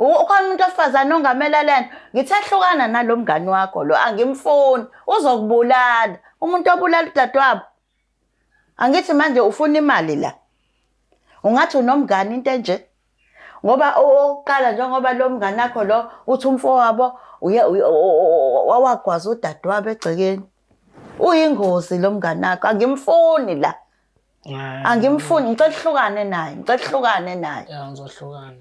Ukhona umuntu wesifazane ongamela lento. Ngithe hlukana nalo mngani wakho lo, angimfuni, uzokubulala. Umuntu obulala udadewabo. Angithi manje ufuna imali la. Ungathi unomngani into enje. Ngoba okokuqala njengoba lo mngani wakho lo uthi umfowabo uye wawagwaza udadewabo egcekeni. Uyingozi lo mngani wakho, angimfuni la. Angimfuni, ngicela uhlukane naye, ngicela uhlukane naye. Ya ngizohlukana.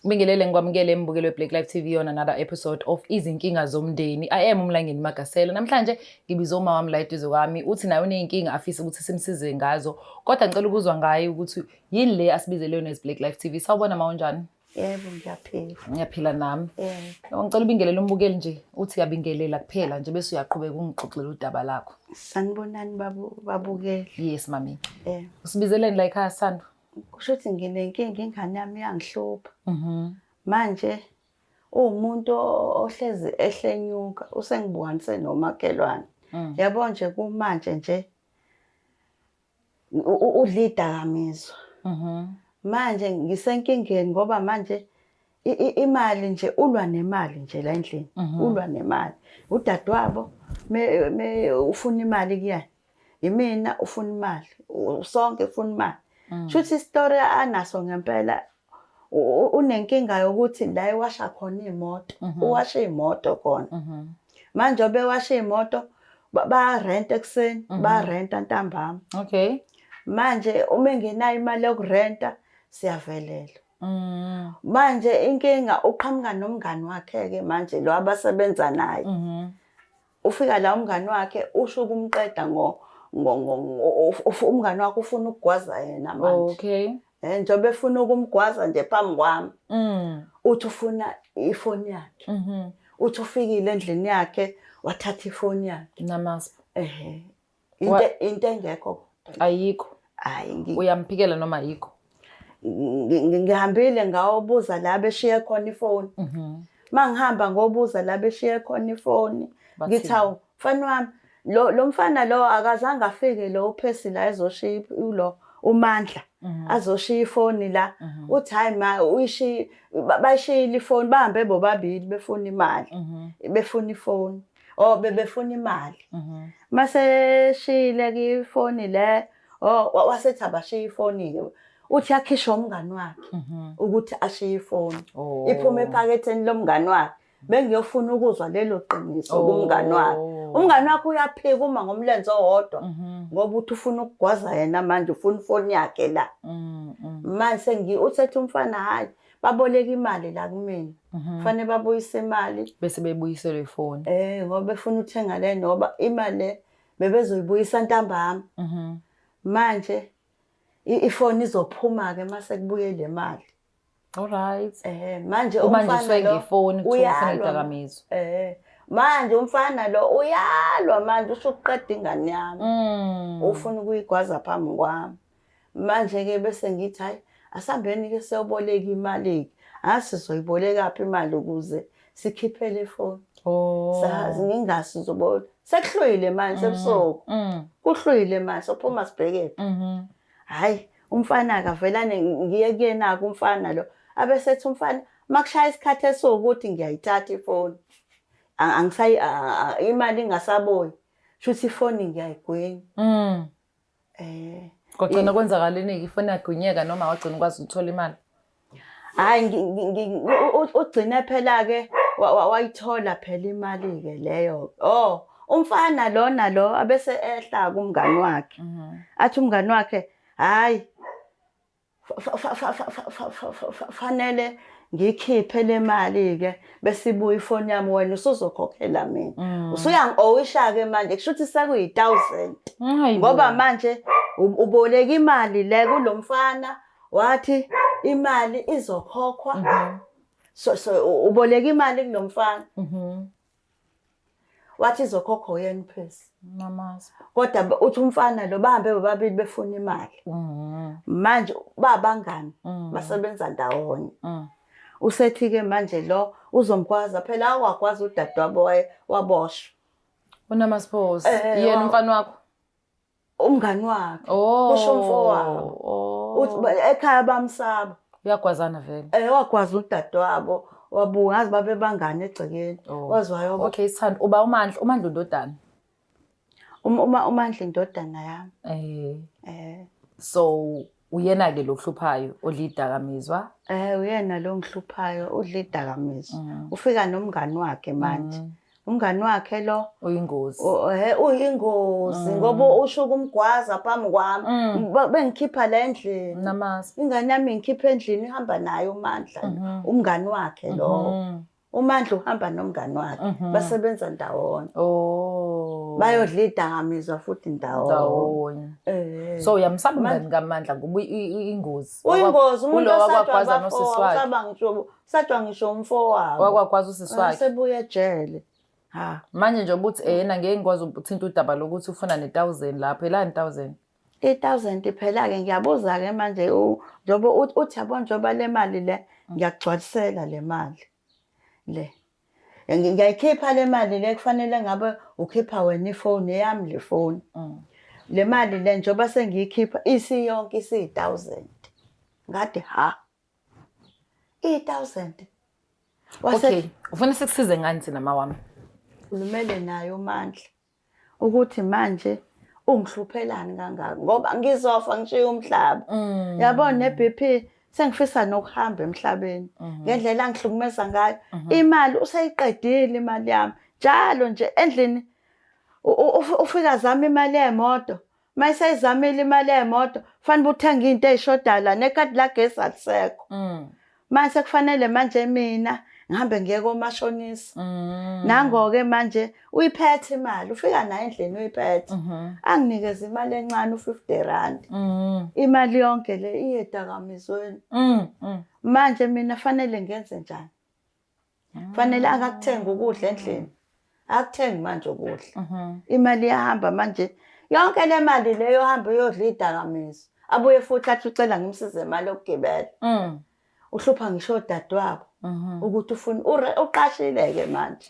Bingelele ngikwamukele embukelo weBlack Life TV on another episode of Izinkinga Zomndeni. I am uMlangeni Magasela. Namhlanje ngibiza uma wami la eduze kwami uthi naye uneyinkinga afisa ukuthi simsize ngazo. Kodwa ngicela ukuzwa ngaye ukuthi yini le asibizele yona as Black Life TV. Sawubona ma unjani? Yebo ngiyaphila. Ngiyaphila nami. Yebo. Ngicela ubingelele umbukeli nje uthi uyabingelela kuphela nje bese uyaqhubeka ungixoxele udaba lakho. Sanibonani babu babukeli. Yes mami. Yebo. Usibizeleni la ekhaya Sando? Kusho ukuthi nginenkinga ingane yami iyangihlupha. Mhm. Manje uwumuntu ohlezi ehlenyuka usengibukanise nomakhelwane. Yabo nje kumanje nje udla idakamizwa. Mhm. Manje ngisenkingeni ngoba manje imali nje ulwa nemali nje la endlini. Ulwa nemali. Udadewabo me ufuna imali kuyena. Imina ufuna imali. Sonke ufuna imali. Shuthi isitori anaso ngempela unenkinga yokuthi la ewasha khona iy'moto, uwasha iy'moto khona. Manje obewasha iy'moto bayarenta ekuseni, bayarenta ntambama. Okay. Manje uma engenayo imali yokurenta siyavelela. Manje inkinga uqhamuka nomngani wakhe-ke manje lo abasebenza naye. Ufika la umngani wakhe usho ukumqeda ngo umngani wakhe ufuna ukugwaza yena manje. Okay. Njengoba efuna ukumgwaza nje phambi kwami. Uthi ufuna ifoni yakhe. Uthi ufikile endlini yakhe wathatha ifoni yakhe. Namaspo. Ehhe. Into engekho. Ayikho. Hayi Uyamphikela noma ayikho? Ngihambile ngawobuza la beshiye khona ifoni. Mangihamba ngobuza la beshiye khona ifoni. Ngithi hawu mfana wami lo mfana lo akazange afike lo uphesi la ezoshiya lo uMandla azoshiya ifoni la. Uthi hayi ma uyishiye bayishiyile ifoni bahambe bobabili befuna imali. Befuna ifoni. Oh bebefuna imali. Mase shiyile ke ifoni le oh wasethi abashiye ifoni ke. Uthi yakhishwa umngani wakhe ukuthi ashiye ifoni. Iphume ephaketheni lomngani wakhe. Bengiyofuna ukuzwa lelo qiniso kumngani wakhe. Umngani wakhe uyaphika uma ngomlenze owodwa ngoba uthi ufuna ukugwaza yena manje ufuna ifoni yakhe la. Manje sengi uthethe umfana hayi baboleka imali la kumina. Kufanele babuyise imali bese bebuyiselwe ifoni. Ngoba befuna ukuthenga le ngoba imali le bebezoyibuyisa ntambama. Manje ifoni izophuma ke mase kubuye le mali. All right. Manje Umanje umfana usuke lo ngefoni kuthiwa ufuna uyalwa. idakamizwa. Manje umfana lo uyalwa manje usho ukuqeda ingane yami. Ufuna ukuyigwaza phambi kwami. Manje ke bese ngithi hayi asambeni ke siyoboleka imali ke. Asizoyiboleka phi imali ukuze sikhiphele ifoni. Sazi ngingasi uzobola. Sekuhlwile manje sebusuku. Kuhlwile manje sophuma sibheke. Hayi umfana akavelane ngiye kuyena ke umfana lo. Abesethi umfana makushaya isikhathi esiwukuthi ngiyayithatha ifoni. Angisayi imali ingasabuyi. Shuthi ifoni ngiyayigwinya. Kwagcina kwenzakaleni ifoni yagwinyeka noma wagcina ukwazi ukuthola imali? Hayi ugcine phela ke wayithola phela imali ke leyo. Oh umfana lona lo abese ehla kumngani wakhe. Athi umngani wakhe hayi fanele ngikhiphe le mali ke bese ibuya ifoni yami wena usuzokhokhela mina. Usuyangi-owisha ke manje kusho ukuthi sekuyi-1000. Ngoba manje uboleka imali le kulomfana wathi imali izokhokhwa. So uboleka imali kulomfana. Wathi izokhokhwa uyena uphesi. Namazi. Kodwa uthi umfana lo bahambe bobabili befuna imali. Manje babangani basebenza ndawonye. Usethi-ke manje lo uzomgwaza phela awagwaza udadewabo waboshwa. Unamasiphosi. Yena umfana wakho? Umngani wakhe. Oh. Kusho umfowabo. Oh. Uthi ekhaya bamsaba. Uyagwazana vele. Wagwaza udadewabo. Wabuka ngazi babe bangani egcekeni. Oh. Waze wayoba. Okay, sithando. Uba uMandla, uMandla undodana. UMandla indodana yami. So uyena ke lo hluphayo odla idakamizwa? Uyena lo ngihluphayo odla idakamizwa. Ufika nomngani wakhe manje. Umngani wakhe lo uyingozi. Uyingozi ngoba usho ukumgwaza phambi kwami. Bengikhipha la endlini. Namasi. Ingane yami ngikhipha endlini ihamba naye uMandla, umngani wakhe lo. uMandla uhamba nomngani wakhe, basebenza ndawonye. Oh. Bayodla idakamizwa futhi ndawonye. Ndawonye. So uyamsaba umngani kaMandla ngoba ingozi. Uyingozi umuntu Kulo osatshwa wakwagwaza nosisi wakhe. usaba ngisho, usatshwa ngisho umfowabo. Wakwagwaza usisi wakhe. Sebuya ejele. Ha. Manje nje ukuthi yena ngeke ngikwazi ukuthinta udaba lokuthi ufuna ne-1000 lapho, elani 1000? I-1000 phela ke ngiyabuza ke manje njengoba uthi yabo njengoba le mali le ngiyakugcwalisela le mali le. Ngiyayikhipha le mali le kufanele ngabe ukhipha wena ifoni eyami le foni. Le mali le njengoba sengiyikhipha isiyonke isiyi-1000. Ngathi ha. I-1000. Okay, ufuna sikusize ngani thina mawami? Khulumele naye uMandla ukuthi manje ungihluphelani kangaka ngoba ngizofa ngishiye umhlaba. Yabona ne-BP sengifisa nokuhamba emhlabeni ngendlela angihlukumeza ngayo. Imali useyiqedile imali yami. Njalo nje endlini ufika zama imali yemoto. Mayisayizamile imali yemoto fanele uthenge into eyishodayo la nekhadi lagesi alisekho. Manje sekufanele manje mina ngihambe ngiye komashonisa. Nango-ke manje uyiphethe imali, ufika nayo endlini uyiphethe. Anginikeze imali encane u-50 rand. Imali yonke le iye edakamizweni. Manje mina fanele ngenze njani? Fanele akakuthenga ukudla endlini. Akuthengi manje ukudla. Imali iyahamba manje. Yonke le mali leyo ohamba uyodla idakamizwa. Abuye futhi athi ucela ngimsize imali yokugibela. Uhlupha ngisho odadewabo ukuthi ufuna uqashile-ke manje.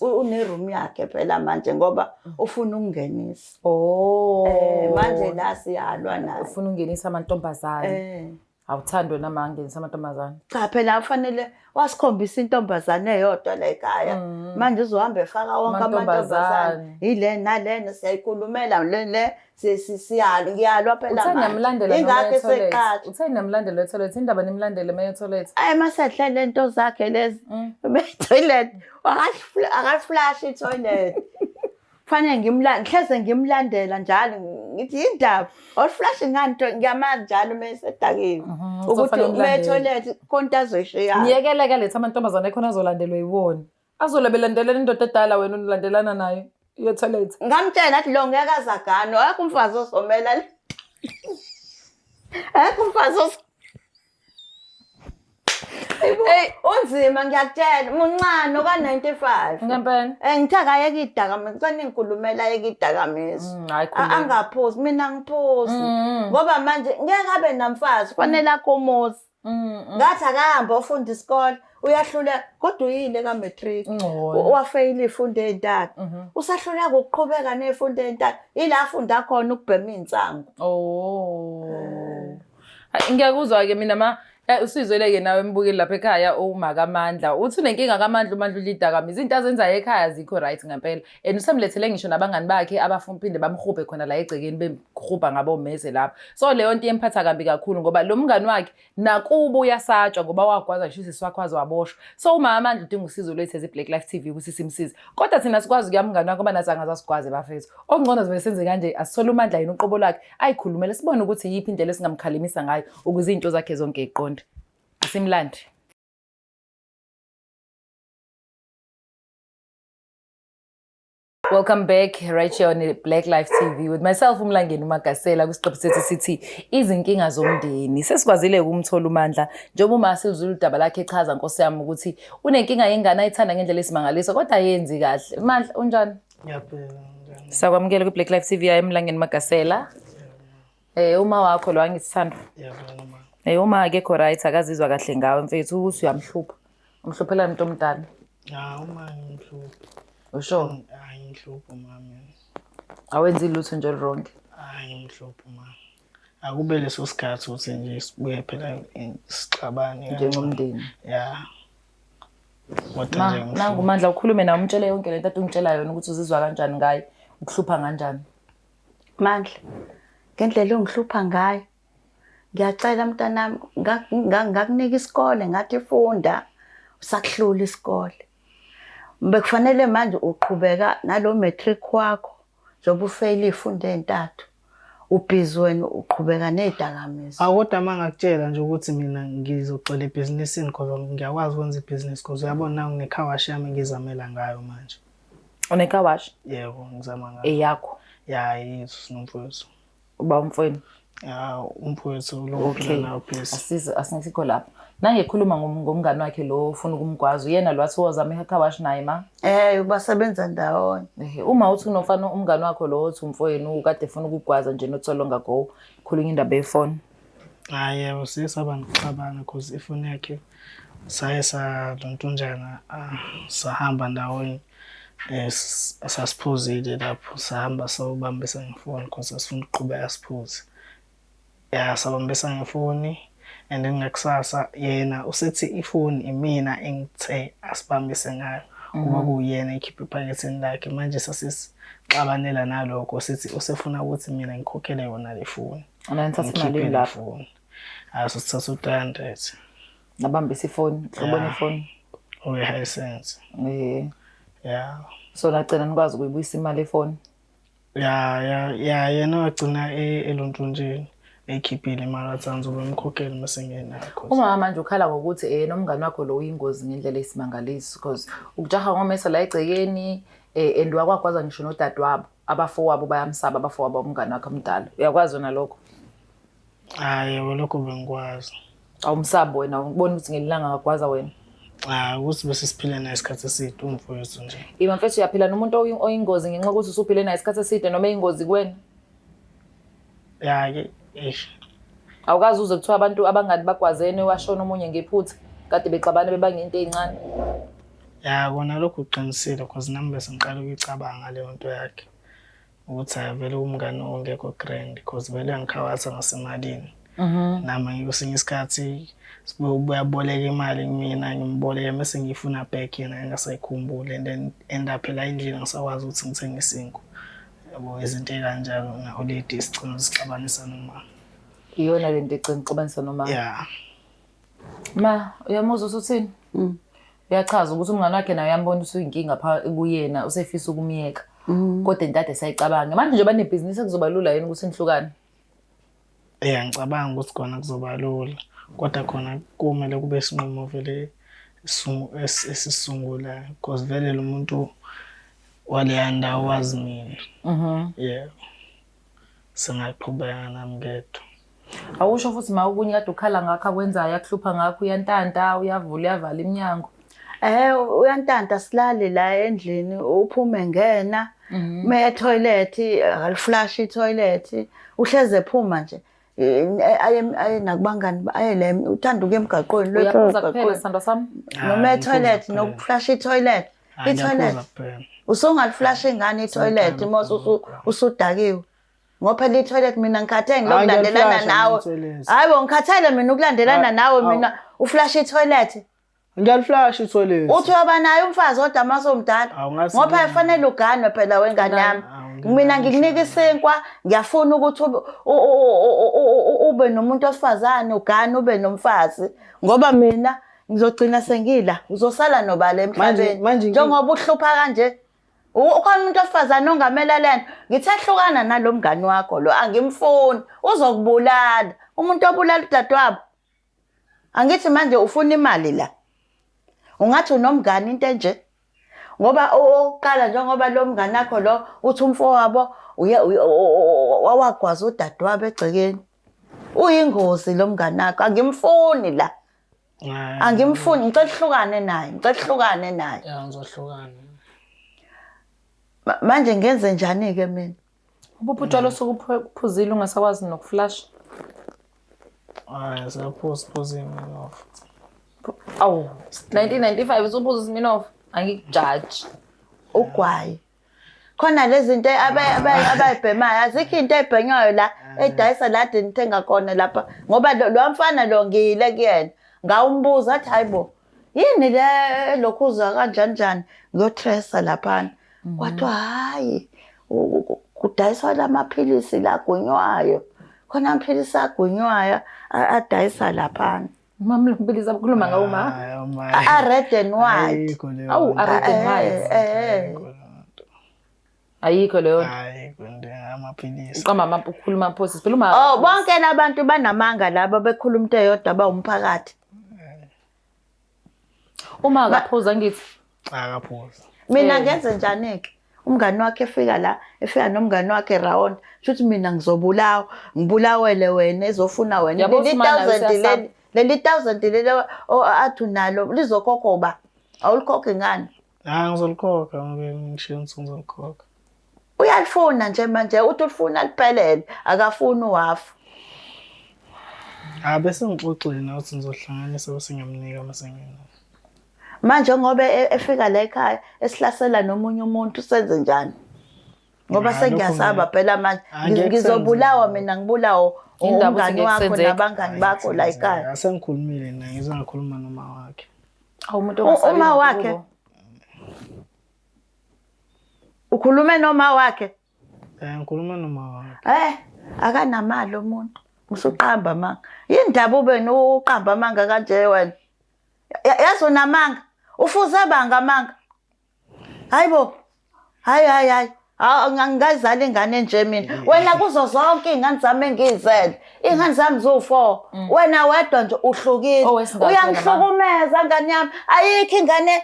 Une-room yakhe phela manje ngoba ufuna ukungenisa. Oh. Manje la siyalwa naye. Ufuna ukungenisa amantombazane. Awuthandi wena ma ngenisa amantombazane. Cha phela kufanele wasikhombisa intombazane eyodwa la ekhaya. Manje uzohamba efaka wonke amantombazane. Ile nalena siyayikhulumela le siyalwa ngiyalwa phela manje. Uthe niyamlandela ingakho eseqasha. Uthe niyamlandela etoilet, indaba nimlandele uma etoilet. Ayi masedle lento zakhe lezi. Toilet akaflash itoilet. Kufanele ngihleze ngimlandela njalo ngithi indaba oluflash ngani ngiyamazi njalo uma esedakiwe ukuthi uma etoilet konke azoyishiya. Ngiyekele ke letha amantombazane ekhona azolandelwa yiwona. Azola belandelela indoda edala wena ulandelana nayo iyo toilet. Ngamtshela athi lo ngeke azagane akho umfazi ozomela le. Akho umfazi oz Hey, unzima ngiyakutshela, muncane oka 95. Ngempela. Ngithe akayeke idakamizwa, ngicela ningikhulumela ayeke idakamizwa. Hayi khuluma. Angaphuzi, mina ngiphuzi. Ngoba manje ngeke abe namfazi, kufanele akhe umuzi. Ngathi akahambe ofunda isikole, uyahluleka, kodwa uyile ka-matric. Ngcono. Wafeyila iy'fundo ey'ntathu. Usahluleka ukuqhubeka ney'fundo ey'ntathu. Ila afunda khona ukubhema iy'nsangu. Oh. Ngiyakuzwa-ke mina ma usizwele-ke nawe mbukeli lapha ekhaya uma kaMandla. Uthi unenkinga kaMandla, uMandla udla idakamizwa. Izinto azenzayo ekhaya azikho right ngempela. And usemlethele ngisho nabangani bakhe abaphinde bamhubhe khona la egcekeni bemhubha ngabomeze lapha. So leyo nto iyemphatha kambi kakhulu ngoba lo mngani wakhe nakubo uyasatshwa ngoba wagwaza ngisho usisi wakhe waze waboshwa. So uma Amandla udinga usizo lwethu as i-Black Life TV ukuthi simsize. Kodwa thina sikwazi ukuya mngani wakhe ngoba nathi angazasigwaze bafethu. Okungcono sibe senze kanje asithole uMandla yena uqobo lwakhe ayikhulumele sibone ukuthi yiphi indlela esingamkhalimisa ngayo ukuze izinto zakhe zonke ziqonde. Asimlande. Welcome back right here on Black Life TV with myself uMlangeni uMagasela kwisiqephu sethu sithi izinkinga zomndeni. Sesikwazile ukumthola uMandla njengoba uma siluzula udaba lakhe echaza Nkosi yami ukuthi unenkinga yengane ayithanda ngendlela esimangaliso kodwa ayenzi kahle. Mandla unjani? Ngiyaphila. Sakwamukela ku Black Life TV emlangeni Magasela. Uma wakho lo angisithanda. Yebo mama. Hey, uma akekho right akazizwa kahle ngawe mfethu ukuthi uyamhlupha. Umhluphela umuntu omdala. Ya uma ngimhlupha. Usho? Hayi ngimhlupha mama. Awenzi lutho nje wrong. Hayi ngimhlupha mama. Akube leso sikhathi ukuthi nje sibuye phela sixabane njengomndeni. Ya. Kodwa nje nangu Mandla ukhulume nawe umtshele yonke lento ade ungitshela yona ukuthi uzizwa kanjani ngaye, ukuhlupha kanjani. Mandla, ngendlela ongihlupha ngayo ngiyacela mntanami ngakunika isikole ngathi funda usakuhlula isikole. Bekufanele manje uqhubeka nalo matric wakho njengoba ufeyile iy'fundo ey'ntathu ubhizi wena uqhubeka ney'dakamizwa. Awu kodwa uma ngakutshela nje ukuthi mina ngizogxila ebhizinisini cause ngiyakwazi ukwenza ibhizinisi cause uyabona nawe ngine-car wash yami engizamela ngayo manje. Une-car wash? Yebo, ngizama ngayo. Eyakho? Ya, yethu sinomfowethu. Uba umfowenu? Ya, umfowethu lo ophila Okay. nawo phesi. Asize asingesikho lapho. Nange ekhuluma ngomngani wakhe lo ofuna ukumgwaza uyena lo athi wozama i-car wash naye ma. Eh basebenza ndawonye. Ehe, uma uthi unomfana umngani wakho lo othi umfowenu kade efuna ukugwaza nje not so long ago, khulunywa indaba yefoni. Hayi yebo, siye saba nokuxabana cause ifoni yakhe saye salontunjana sahamba ndawonye sasiphuzile lapho sahamba sayobambisa ngefoni cause sasifuna ukuqhubeka siphuze. Ya sabambisa ngefoni and then ngakusasa yena usethi ifoni imina engithe asibambise ngayo kuba kuwuyena ekhiphe ephaketheni lakhe. Manje sasisixabanela nalokho sithi usefuna ukuthi mina ngikhokhele yona le foni. Nithatha Ngikhiphe malini le lapho? foni. Hayi sasithatha u-300. Nabambisa ifoni, hloboni ifoni. Owe-Hisense. Eh. Ya. So nagcina nikwazi ukuyibuyisa imali efoni. Ya ya ya yena wagcina elontunjeni eyikhiphile imali wathi angizobe ngimkhokhele uma sengenayo. Uma manje ukhala ngokuthi nomngani wakho lo uyingozi ngendlela eyisimangaliso because ukujaha ngomesa la egcekeni and wakwagwaza ngisho nodadewabo, abafowabo bayamsaba abafowabo umngani wakhe omdala. Uyakwazi wena lokho? Hayi yebo lokho bengikwazi. Awumsabi wena, ubona ukuthi ngelilanga angagwaza wena. Cha ukuthi bese siphile naye isikhathi eside umfowethu nje. Ima mfethu uyaphila nomuntu oyingozi ngenxa yokuthi usuphile naye isikhathi eside noma eyingozi kuwena. Ya ke eish. Awukazi uze kuthiwa abantu abangani bagwazene washona omunye ngephutha kade bexabana bebanga into ey'ncane. Ya kona lokho uqinisile because nami bese ngiqala ukuyicabanga leyo nto yakhe. Ukuthi hayi vele umngane ongekho grand because vele uyangikhawatha ngasemalini. Nami kwesinye isikhathi uyaboleka imali kumina ngimboleke mese ngiyifuna back yena engasayikhumbuli and then end up la endlini angisakwazi ukuthi ngithenge isinkwa. Yabo izinto ey'kanjalo na-oledi sigcina sixabanisa noma. Iyona le nto egcina ixabanisa noma. Yeah. Ma, uyamuzwa usuthini? Uyachaza ukuthi umngane wakhe naye uyambona ukuthi uyinkinga pha kuyena, usefisa ukumyeka. Kodwa into ade sayicabanga. Manje njengoba nebhizinisi kuzoba lula yini ukuthi nihlukane? Yeah, ngicabanga ukuthi khona kuzoba lula. Kodwa khona kumele kube isinqumo vele esisungulayo because vele lo muntu waleya ndawo wazi mina. Yeah. Singaqhubeka nami ngedwa. Awusho futhi ma okunye kade ukhala ngakho akwenzayo akuhlupha ngakho uyantanta, uyavula, uyavala iminyango. Uyantanta silale la endlini uphume ngena. Uma e-toilet akaliflash i-toilet, uhleze ephuma nje. Aye nakubangani aye la uthanda ukuya emgaqweni lo Uyaphuza kuphela sithandwa sami. Noma e-toilet nokuflash i-toilet. I-toilet. Usungaliflash ingane i-toilet uma usudakiwe. Ngoba phela i-toilet mina ngikhathele ngilokulandelana nawe. Hayi bo ngikhathele mina ukulandelana nawe mina uflash i-toilet. Ngiyaliflash i-toilet. Uthi uyaba naye umfazi kodwa uma usumdala. Ngoba kufanele uganwe phela wengane yami. Mina ngikunika isinkwa, ngiyafuna ukuthi ube nomuntu wesifazane, ugane ube nomfazi. Ngoba mina ngizogcina sengila, uzosala nobala emhlabeni. Njengoba uhlupha kanje. Ukhona umuntu wesifazane ongamela lento. Ngithe hlukana nalo mngani wakho lo, angimfuni. Uzokubulala. Umuntu obulala udadewabo. Angithi manje ufuna imali la. Ungathi unomngani into enje. Ngoba okokuqala njengoba lo mngani wakho lo uthi umfowabo wawagwaza udadewabo egcekeni. Uyingozi lo mngani wakho, angimfuni la. Angimfuni, ngicela uhlukane naye, ngicela uhlukane naye. Ya ngizohlukana. Manje ngenze njani ke mina? Ubuphi utshwala osuke uphuzile ungasakwazi nokuflash? Hayi, siyaphuza phuza iMinofu. Awu, 1995 usuphuza uSminoff. Angikujaji. Ugwayi. Khona lezi zinto abayibhemayo, azikho into ebhenywayo la edayisa la ade nithenga khona lapha, ngoba lo mfana lo ngiyile kuyena ngawumbuza athi hayi bo, yini le elokhuza kanjani njani, ngiyotresa laphana. Kwathiwa hhayi, kudayiswa la maphilisi la agwinywayo, khona amaphilisi agwinywayo adayisa laphana. Mama, lo maphilisi akhuluma ngawo ma. Hayi, uma. A-red and white. Ayikho leyo Awu, nto. a-red and white. Ayikho leyo nto. Ayikho leyo nto. Ayikho into amaphilisi. Uqamba ukhuluma amaphosisi phela uma. Oh, bonke labantu banamanga laba bekhuluma into eyodwa bawumphakathi. Uma akaphuza ngithi Akaphuzi. Mina ngenze njani-ke? Umngani wakhe efika la, efika nomngani wakhe round, shuthi mina ngizobulawa, ngibulawele wena ezofuna wena. Yabo, Leli Sumana, 1000 usiyasaba. leli, leli 1000 leli athi unalo lizokhokha uba? Awulikhokhi ngani? Hayi, ngizolikhokha ngoba ngishiye ukuthi ngizolikhokha. Uyalifuna nje manje, uthi ulifuna liphelele, akafuni uhafu. Ah, bese ngixoxile nawe ukuthi ngizohlanganisa bese ngiyamnika mase ngina. Manje ngoba efika la ekhaya esihlasela nomunye umuntu, senze njani? Ngoba Ah, sengiyasaba lokho phela manje, Angeke ngizobulawa kusenzeke. mina, ngibulawo Indaba ukuthi umngani ngeke wakho kusenzeke. nabangani bakho la ekhaya. Asengikhulumile naye, ngize ngakhuluma noma wakhe. Awu, umuntu ongasabi Uma muntu wakhe? kubo. Ukhulume noma wakhe? Ngikhuluma noma wakhe. Akanamali umuntu. Usuqamba amanga. Yindaba ube uqamba amanga kanje wena? Yazi unamanga. Ufuze banga amanga. Hayibo. Hayi hayi hayi. Angikayizali ingane nje mina. Wena kuzo zonke iy'ngane zami engiy'zele. Iy'ngane zami ziwu-4. Wena wedwa nje uhlukile. Owesingaki wena, ma? Uyangihlukumeza ngane yami. Ayikho ingane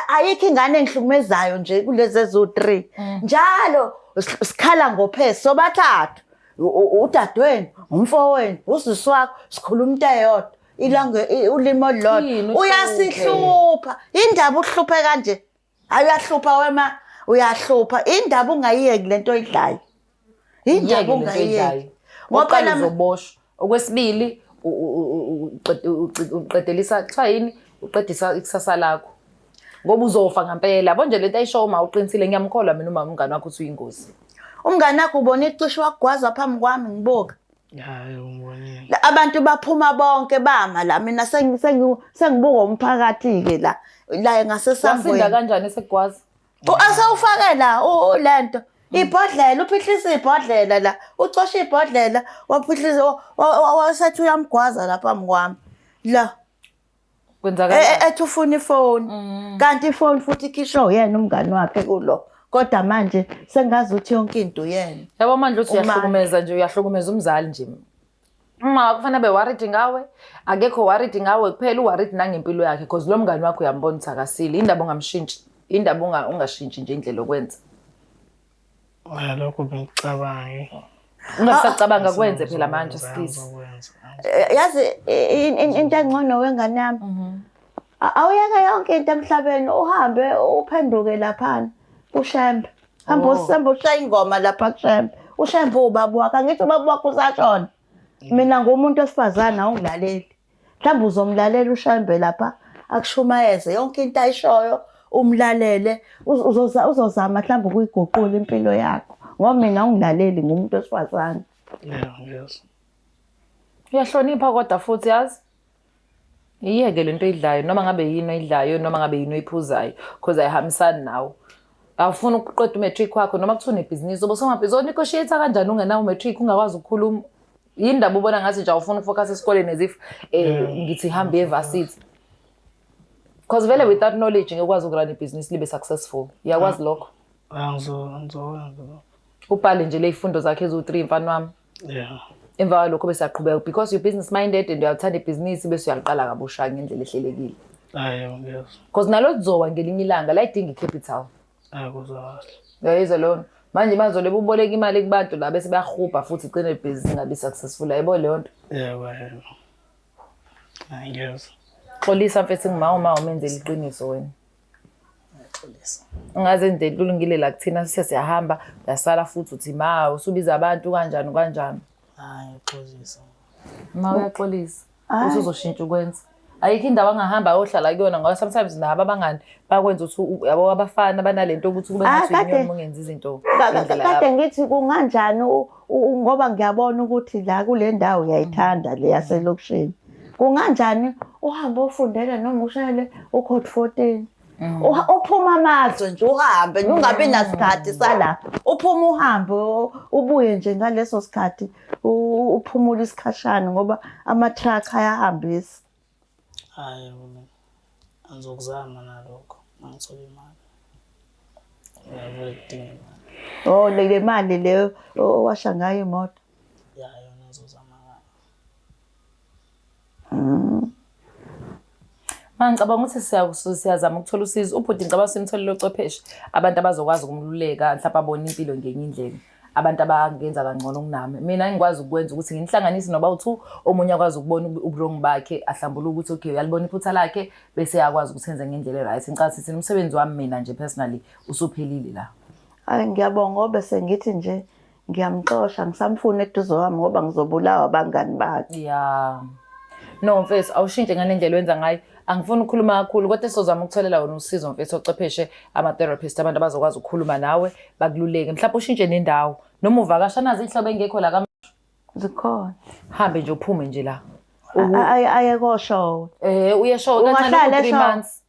ayikho ingane engihlukumezayo nje kulezi eziwu-3. Njalo sikhala ngophesi sobathathu. Udadewenu, umfowenu, usisi wakho, sikhuluma into eyodwa. Ilange ulimi olulodwa. Yini uhluphe? Uyasihlupha. Indaba uhluphe kanje. Hayi uyahlupha wema, uyahlupha. Indaba ungayiyeki lento oyidlayo. Indaba Iyeke lento ungayiyeki. oyidlayo. Ngoba Okokuqala phela uzoboshwa. Okwesibili uqedelisa kuthiwa yini? Uqedisa ikusasa lakho. Ngoba uzofa ngempela. Yabo nje lento ayishoyo uma uqinisile, ngiyamkholwa mina uma umngani wakho uthi uyingozi. Umngani wakho ubona icishe wakugwaza phambi kwami ngibuka. Hayi, ungibonile. Abantu baphuma bonke bama la, mina sengibuka umphakathi-ke la la ngasesangweni. Wasinda kanjani esekugwaza? Asewufake la lento ibhodlela, uphihlisa ibhodlela la, ucosha ibhodlela, waphihlisa wasethi uyamgwaza la phambi kwami la. Kwenzakala Ethi ufuna ifoni, kanti ifoni futhi ikhishwe uyena umngani wakhe kulo, kodwa manje sengazi ukuthi yonke into uyena. Yabo manje uthi Uma- uyahlukumeza nje, uyahlukumeza umzali nje. Uma kufanele abe worried ngawe, akekho worried ngawe kuphela, u-worried nangempilo yakhe, because lo mngani wakho uyambona ukuthi akasile. Indaba ungamshintshi, indaba ungashintshi nje indlela yokwenza. Hayi, lokho bengikucabangi. Ungasacabanga kwenze phela manje sisi. Ngizokwenza. Yazi into engcono wengane yami, awuyeke yonke into emhlabeni, uhambe uphenduke laphana kuShembe. Hamba usembe ushaye ingoma lapha kuShembe. uShembe ubaba wakho, angithi ubaba wakho usashona. Mina ngumuntu wesifazane awungilaleli. Mhlawumbe uzomlalela uShembe lapha akushumayeze yonke into ayishoyo, umlalele, uzozama mhlawumbe ukuyiguqula impilo yakho. Ngoba mina awungilaleli ngumuntu wesifazane. Yeah, ngiyezwa. Uyahlonipha kodwa futhi yazi. Iyeke lento oyidlayo, noma ngabe yini oyidlayo, noma ngabe yini oyiphuzayo, because ayihambisani nawe. Awufuni ukuqeda umatric wakho, noma kuthiwa unebhizinisi, uba somabhizinisi, o-negotiate kanjani ungenawo umatric, ungakwazi ukukhuluma. Yini ndaba ubona ngathi nje awufuni ukufocus esikoleni as if ngithi hambe e-varsity. Because vele without knowledge ngeke ukwazi ukurun ibhizinisi libe successful. Uyakwazi lokho? Ah, ngizokwenza lokho. Ubhale nje le zifundo zakhe eziwu-3 mfana wami. Yeah. Emva kwalokho bese siyaqhubeka, because you're business minded and uyathanda ibhizinisi, bese uyaliqala kabusha ngendlela ehlelekile. Hayi, ngiyezwa. Because nalo lizowa ngelinye ilanga, layidinga i-capital. Hayi, kuzwa kahle. Uyayizwa leyo nto? Manje bazobe uboleka imali kubantu la bese bayahubha futhi igcine ibhizinisi ingabi successful. Ayibo leyo nto. Yebo, yebo. Hayi, ngiyezwa. Xolisa mfethu, ngima uma umenzela iqiniso wena. Xolisa. Ungaze nje kulungile la kuthina sise siyahamba, uyasala futhi uthi ma usubiza abantu kanjani kanjani. Hayi, ngixolisa. Ma uyaxolisa. Uthi uzoshintsha ukwenza. Ayikho indawo angahamba ayohlala kuyona ngoba sometimes nabo abangani bakwenza ukuthi yabo abafana banalento ukuthi kube Ah, ngathi kade- uyinyoni uma ungenza izinto ngendlela Kade yabo. ngithi kunganjani ngoba ngiyabona ukuthi la kule ndawo uyayithanda le yaselokishini. Kunganjani uhambe ofundela noma ushayele ucode 14. Uphume amazwe nje uhambe ungabi nasikhathi sala. Uphume uhambe ubuye nje ngaleso sikhathi uphumule isikhashana ngoba ama-truck ayahambisa. Hhayi mina angizokuzama nalokho uma ngithola imali. Ngiyavele kudinga imali. Oh le mali leyo owasha ngayo imoto. Ya yona ngizozama ngayo. Ma ngicabanga ukuthi siyazama ukuthola usizo. Ubhuti ngicabanga simtholele ochwepheshe, abantu abazokwazi ukumluleka, mhlawumbe abone impilo ngenye indlela. Abantu abangenza kangcono kunami. Mina engikwazi ukwenza ukuthi nginihlanganise noba u-two, omunye akwazi ukubona uburongi bakhe, ahlambuluke ukuthi okay uyalibona iphutha lakhe, bese eyakwazi ukuthi enze ngendlela e-right. Ngicabanga ukuthi umsebenzi wami mina nje personally usuphelile la. Hayi ngiyabonga ngoba sengithi nje ngiyamxosha ngisamfuna eduze kwami ngoba ngizobulawa abangani bakhe. Ya. No mfethu awushintshe ngale ndlela wenza ngayo. Angifuni ukukhuluma kakhulu kodwa sizozama ukutholela wena usizo mfethu ochwepheshe ama-therapist abantu abazokwazi ukukhuluma nawe bakululeke. Mhlawumbe ushintshe nendawo noma uvakasha nazi inhlobo engekho la kam Zikhona. hambe nje uphume nje la. Aye koshowe. Uye show kancane Ungahlala ku 3 eshowe. months.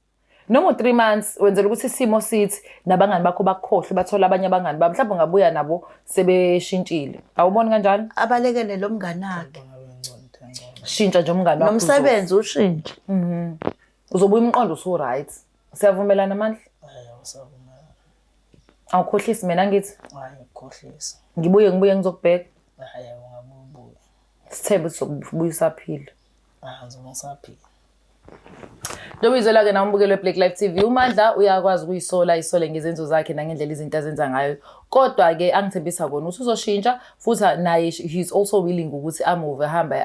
Noma u-3 months wenzela ukuthi isimo sithi nabangani bakho bakukhohlwe bathole abanye abangani babo mhlawumbe ungabuya nabo sebeshintshile. Awuboni kanjalo? Abalekele lo mngani wakhe. Ngabe ngcono ngcono. Shintsha nje umngani wakho. Nomsebenzi ushintshe. Uzobuya umqondo usu-right. Siyavumelana Mandla? Hhayi awusavumelana. Awukhohlisi mina ngithi Hhayi ngikukhohlisa. ngibuye ngibuye ngizokubheka. Hhayi ungabuye ubuye. Sithembe ukuthi uzobuya usaphila. Hhayi ngizobe ngisaphila. Njengoba izwela-ke nawe umbukeli we-Black Life TV, uMandla uyakwazi ukuyisola isole ngezenzo zakhe nangendlela izinto azenza ngayo. Kodwa-ke angithembisa kona ukuthi uzoshintsha futhi naye he's also willing ukuthi a-move ahambe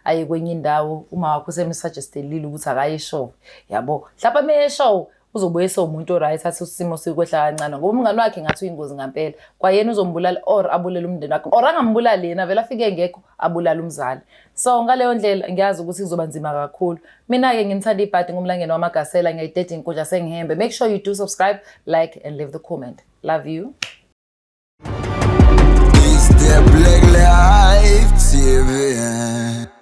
aye kwenye indawo. Uma wakho usemsuggestelile ukuthi akaye eshowe, yabo. Mhlawumbe uma eshowe uzobuye sewumuntu o-right athi isimo sikwehla kancane ngoba umngani wakhe ngathi uyingozi ngampela. Kwayena uzombulala or abulele umndeni wakhe or angambulali yena vele afike engekho abulale umzali. So ngaleyo ndlela ngiyazi ukuthi kuzoba nzima kakhulu. Mina-ke nginithanda ibhadi ngumlangeni wamagasela ngiyayideda inkundla sengihembe. Make sure you do subscribe, like and leave the comment. Love you. It's the Black Life TV.